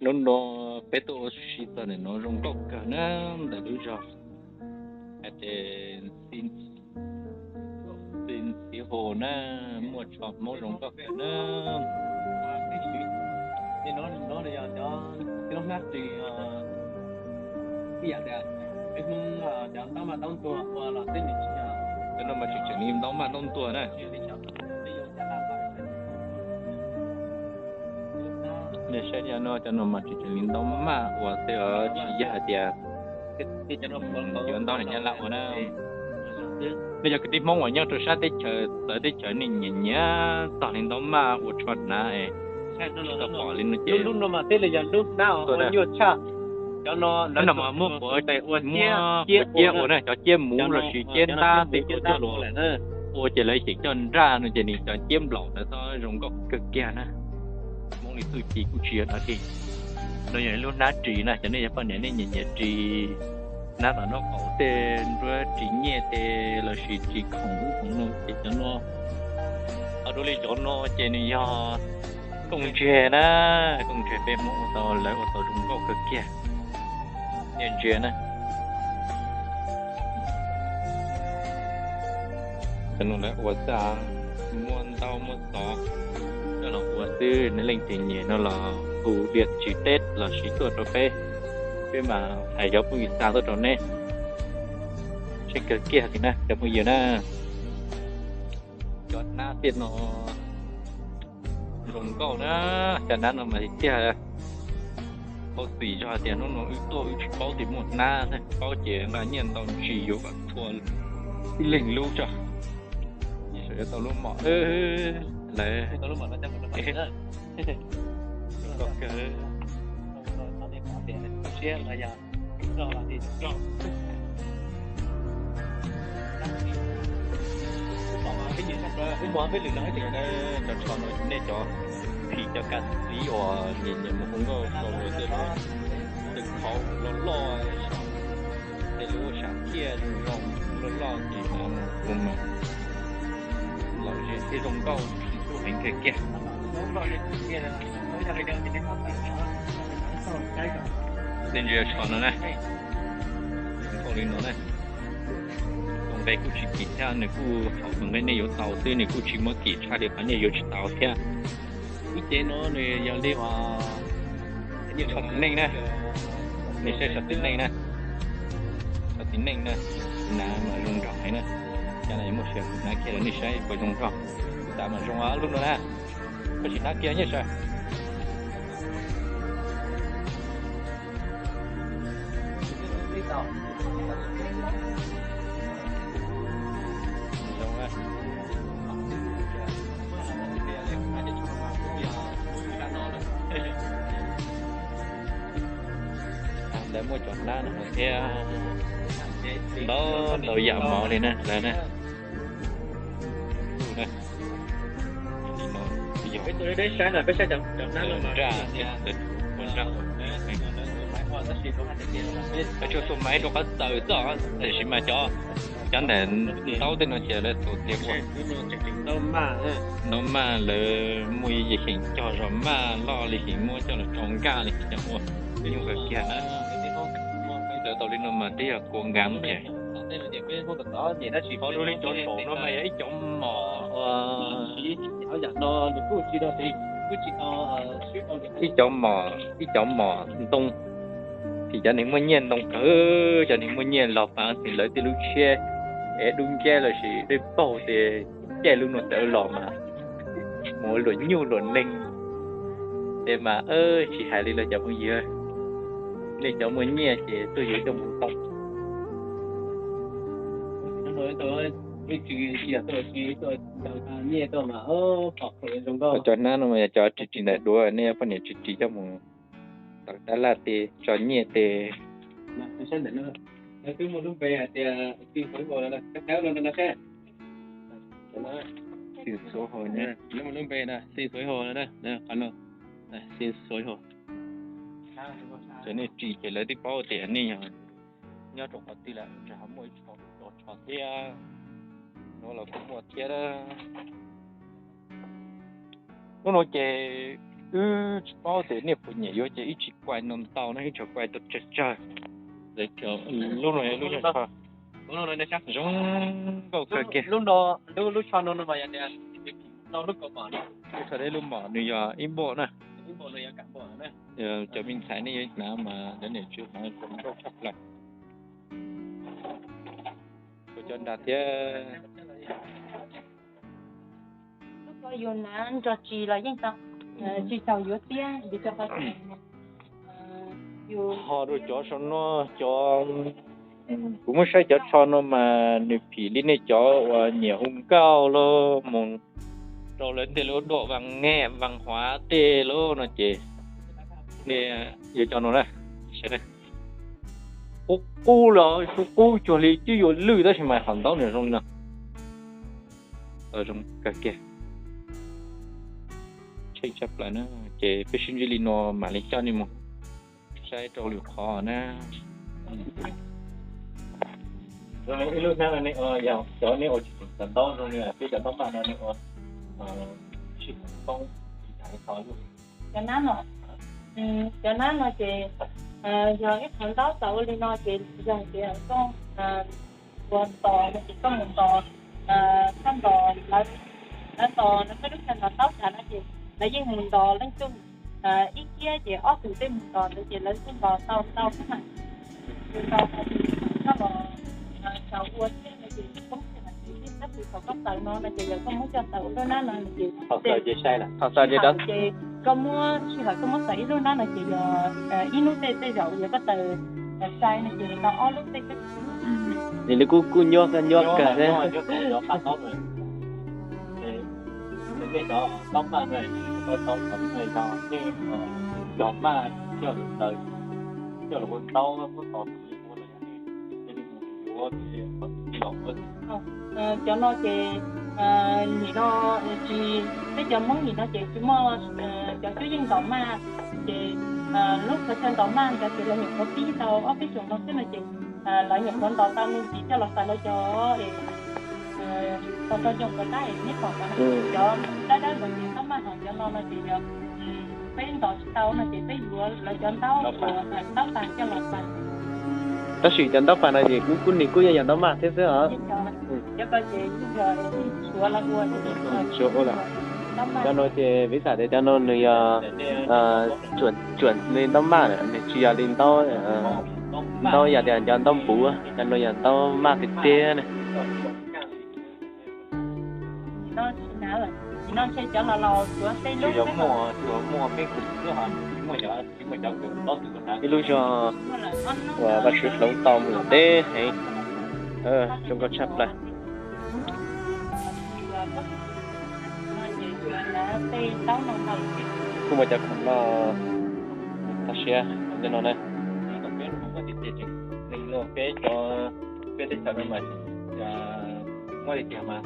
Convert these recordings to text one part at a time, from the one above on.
Hnub no peb tuaj ua si txog ntawm no zoo nkauj kawg na, ntawm lub zog hais tias Xi Ntxhiv Hos na, muaj tsho Hmoob zoo nkauj kawg na. Cov no mas tseem tseem li ntaub maj ntaub ntuag na. Nej saib no, cov no mas tseem tseem li ntaub maj uas tsis yog hais tias yuav ntaub li Nyab Laj ua na. Nej cov kwv tij Hmoob uas nyob rau sab teb chaws txawv teb chaws nej nyiam nyiam tog li ntaub maj ua tsho hnav es tsis tau pom li no ces. Lub no mas muab quav ciab ua na, cov ciab muv los sis ciab ntab tej ua coj los ua ces lawv xyeem coj nraj no ces nws cov ciab nplaum ntawd txhob zoo nkauj kawg kiag na. Hmoob li txuj ci kuj tsis yog dog dig. No yog ib lub hnab ris na, cov nej yog poj niam nej nyiam nyiam ris hnab tom nraub qaum tej nruab ris nyiaj tej los sis ris khoom ub khoom no ces cov no. Ho dua li cov no ces nws yog kooj ntseg na, kooj ntseg peb Hmoob ua tau lawv ua tau zoo nkauj kawg kiag. Nej ntsia na. Cov no lawv ua xwb, muab ntaub muab xov coj los ua xwb, nej leej twg nyiam no los hu dias tsis teb los sis tuaj rau peb, peb mam hais cov phooj ywg xa tuaj rau neb. Tseem kawg kiag li na cov phooj ywg na. Cov hnab tej no zoo nkauj na, cov hnab no mas tiag tiag. Paub txim zog hais tias hnub no wb tuaj wb tsis paub tias muaj hnab, paub ces nqa nyiaj ntau ntsis yuav kom txhua ib leeg lub tso. Sawv yuav tau lub mom lawm. Cov tsho no nej cov phim cov kav xis uas nyiam nyiam mus hu nkauj tau lawm tej lub tw khauv loj loj, tej lub sam thiaj zoo zoo loj loj ces mus hu mas los thiaj zoo nkauj, tub heev kawg kiag. Nej ntsia tsho no na, zoo nkauj li no na. Tus nqe kuj tsis kim thiab, nws kuj hauv tus nqe nej yuav tau xwb, nws kuj tsis muab kim tshaj li qhov nej yuav tsis tau thiab. Ib ce no nws yog li uas tsho txiv neej na, nej saib tsho txiv neej na, tsho txiv neej na, tus hnav mas zoo nraug heev na. Cas no yuav muaj sia hnab kiag rau nej saib puas zoo nraug, tus hnav mas zoo lub no na. Koj sim hnab kiag nyob sawv. Ntawd muaj cov hnab no thiab, ntau ntau yam mov li na lawv na. Tsuas xu maiv rau qab txawm txoj, tiam sis mas cov, cov ntawm ntaub tej no ces lawv tus tias ua ntaub maj, lawv muaj yam xyeem cog zog maj loj li xyeem muab coj los tso nkaj li xyeem coj ua, nyuaj kawg kiag na. Lawv tau li no mas twb yog kua nkam thiab. Qhov dua li cov saum no mas yog ib cov mom, ib cov mom, ib cov mom ntoo, ces cov neeg muaj nyiaj ntoo kawg, cov neeg muaj nyiaj los mas tis lawv tej lub tshiab es dub nciab lossis dej paug ces caij lub no tawm los mas mus luam nyuj luam neeg. Ces mas tsis hais li lawm cov phooj ywg, nej cov muaj nyiaj ces tuaj yuav coj mus ntoo. Cov hnab no mas yog cov ris ris ntawm duav, nej poj niam ris ris coj mus tawm tab laj tej tso nyiaj tej. Cov nej ris ces lawv twb paub tias nej yog nyob rau qhov twg lawm, ntshe ho muaj ib co tsho thiab, no los kuj muaj thiab. Lub no ces Wb tsis paub tias nej puas nyiam yuav ces wb tsis kuaj ntau ntau na, wb tsuas kuaj tau tsawg tsawg. Lub no lub nyob zoo nkauj kawg kiag. Lub tsho deb lub mom nws yog ib npoj na. Cov me ntxhais nej yuav hnav mas cov niam tsev hnav zoo nkauj tshaj plaws. Kuv cov nra thiab. Lub ko yus hnav nrog tsis los yeej tau, tsis txaus yuav tiab vim rau qhov ho rau cov sau no, cov, kuv muab saib cov tsho no mas nws phim li nej cov uas nyiam hu nkauj los mus rau lawv tej lub duam vas ngem vas huav tej lub no ces nej yuav cov no na. Qub qub los qub qub cuag li twb yuav lwj tab sis mas qhov ntaub nws zoo li no. Zoo kawg kiag. Tsheej tshaj plaws na. Ces peb sib ntsib li no mam li coj nej mus saib rau lwm qhov na. Ib lub hnab no nej ua, yog cov nej ua tsis tseem cov ntaub zoo li peb cov ntaub maj no nej ua tsis poob li cas li tho lub. Cov nab no, cov nab no ces yog ib qhov ntaub txaus ua li no ces yog tias koj ua ntos no ces koj mus ntos, thaj ntos lawv, lawv ntos no peb lub chaw ntos ntaub tas no ces lawv yeej mus ntos leej twg ib kiab ces ob tug tej mus ntos ntawd ces lawv yeej ntos tau ntau xwb mas. Ntos no ces koj los xaus ua thiab no ces poob xwb mas, tab sis thaum koj xaws no no ces yog koj muab coj xaws ua lub nab no ces thaum xaws ces sai lawm, thaum xaws ces ces koj muab sij hawm koj muab xaws ib lub nab no ces yog ib hnub tej tej zaum yog koj xaws sai no ces tau ob lub tej. Nim li kuj kuj nyuaj nyuaj kawg thiab. Cov no ces nim no tsis, peb cov Hmoob nim no ces tsis muaj cov cuab yeej ntaus maj, ces lub qhov chaw ntaus maj ntawd ces lawv nyuam qhuav pib tau ob peb xyoos no xwb no ces lawv nyuam qhuav ntaus tau me ntsis coj los xaws lawv cov, tau rau ncoo puas tab neb pom cov dawb dawb ntawd ces ntaub maj, ho cov no no ces yog peb ntaus tsis tau no ces peb yuav lawv cov ntaub uas ntaub pas coj los xaws. Tab sis cov ntaub pas no ces kuj kuj nws kuj yog yog ntaub maj thiab xwb os. Cov ko ces kuj yog suav los ua, suav ua lawm. Cov no ces vim xam tias cov no nws yog tsuam li ntaub maj na, nws tsis yog li ntaub, ntaub yog tias cov ntaub npuv, cov no yog ntaub maj tiag tiag na. Ib lub zog uas vaj tswv hloov tau mus teb heev, zoo nkauj tshaj plaws. Kuj muaj cov khoom no tag siab li no na. Peb cov, peb teb chaws no mas muaj li tiag mas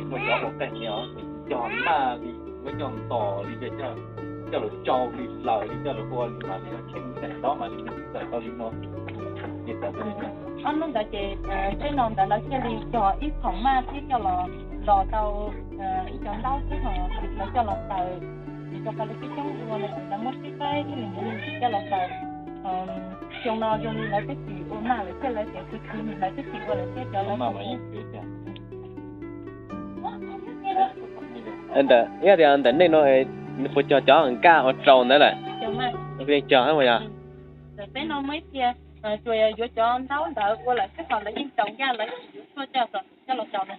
muaj cov ua qeej li os, cog maj li, muab coj ntos li, coj los tsau li, lawm li, coj los ua li mas li, tsheb mus txais ntaub mas li txais tau li no. Ob hnub ntawd ces tsheb no ntawd lawv thiaj li cog ib khoom maj thiab coj los ntos tau ib cov ntaub xwb, lawv coj los xaws. Vim rau qhov lawv coob coob ua no ces lawv muab sib faib thiaj li mus coj los xaws. Xyoo no zoo li lawv twb tsis ua maj lawm thiab, lawv tias kuv tsis, lawv twb tsis ua lawm thiab cov lawv. Ntawm ib tias ntawm nej no nws puas cog cov nkaj ua rau ntawd lawm? Yeej cog mas yog. Peb no muaj ib tias tsuas yuav cov ntaub ntawd ua lawm xwb, ho lawv yeej rau nkaj, lawv yuav tshuaj coj los rau no.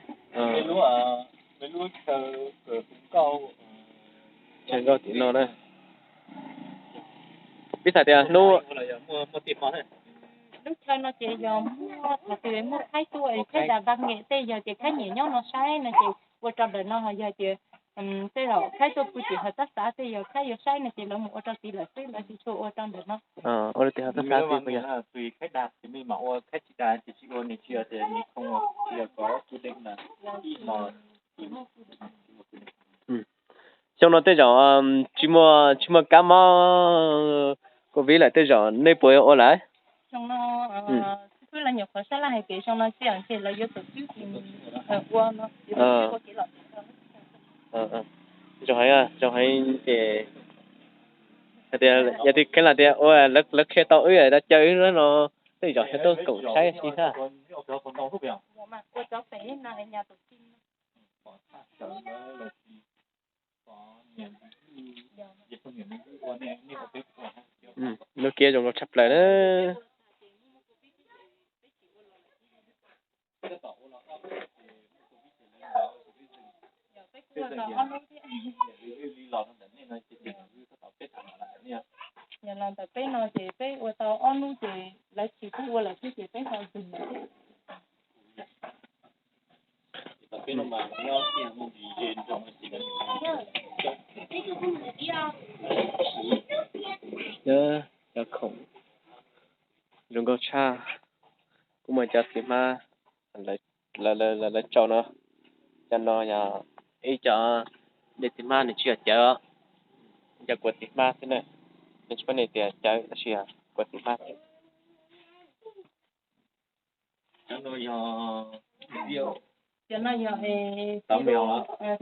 Chaw nkauj tim no na. Peb tham tias hnub, lub chaw no ces yog muaj thaum twg muaj khaib tuaj, khaib da npaj nqem tej, yog tias khaib nyiam nyob no saib no ces ua rau ntawm no, ho yog tias tej zaum khaib tuaj pw tim hawv tab xav tej, yog khaib yuav saib no ces lawv mus ua rau tid lawm xwb, lawv tsis tshua ua rau ntawm no. Ua rau tim hawv tab xav xwb puas yog? Xyoo no tej zaum tsis muaj, tsis muaj kab mob covid lawm, tej zaum nej puas ua lawm? Xyoo no xwb lawv nyuam qhuav sab laj hais tias xyoo no tsis ces lawv yuav txawm twb ua no, yuav ua kev lom zem. Zoo heev, zoo heev ces Tias yog tias kheev lam tias ua lawv qhia tau wb, lawv caw wb no, tej zaum xyov tuaj koom saib si thiab. Lub kiab zoo nkauj tshaj plaws na. Yog los ntawm peb no ces peb ua tau ob hnub ces lawv tsis pub ua lawm thiab ces peb ho dwg lawm thiab. Cov khoom zoo nkauj tshaj, kuv muaj cov txiv hmab lawv tsau no. Cov no yog ib cov dej txiv hmab, nws tsis yog cawv, cov kua txiv hmab xwb na. Nws tsis paub nej tias cawv tab sis yog kua txiv hmab xwb. Cov no yog, cov no yog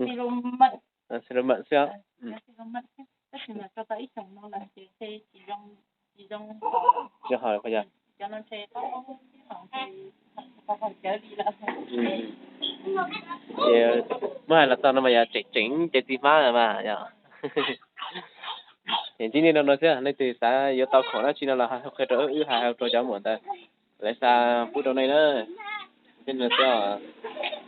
xi loo mem xwb, tab sis mas tso tau ib xyoos no lawm ces ntshe tsis zoo, tsis zoo, tsis zoo haus. Cov no ntshe tsis tau haus cawv li lawm. Ces muab hais los txog no mas yog tseem tseem ces txiv hmab mas yog. Ces ntsib nej no no xwb, leej twg xav yuav tau khoom dab tsi no los qhia rau wb, wb hais rau cov muam ntawd, lawv xa pub rau nej na. Tej no xwb os.